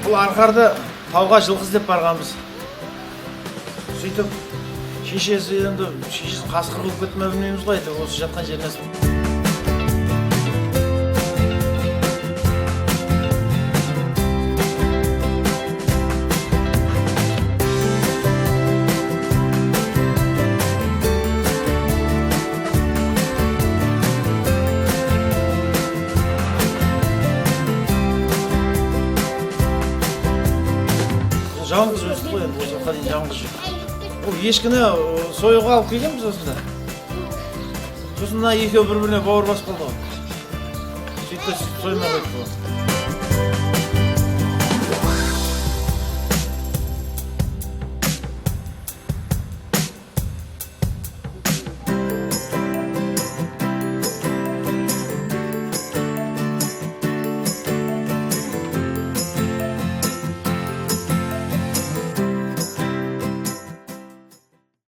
Бұл арқарды тауға жылқы іздеп барғанбыз. Сөйтіп шешесі, енді шешесін қасқыр қуып кетті ме, білмейміз ғой, әйтеуір осы жатқан жерінен. Жалғыз өсті ғой енді, осы уақытқа дейін жалғыз жүр. Бұл ешкіні союға алып келгенбіз осында. Сосын мына екеуі бір біріне бауыр басып қалды ғой, сөйтті, соймай қойды.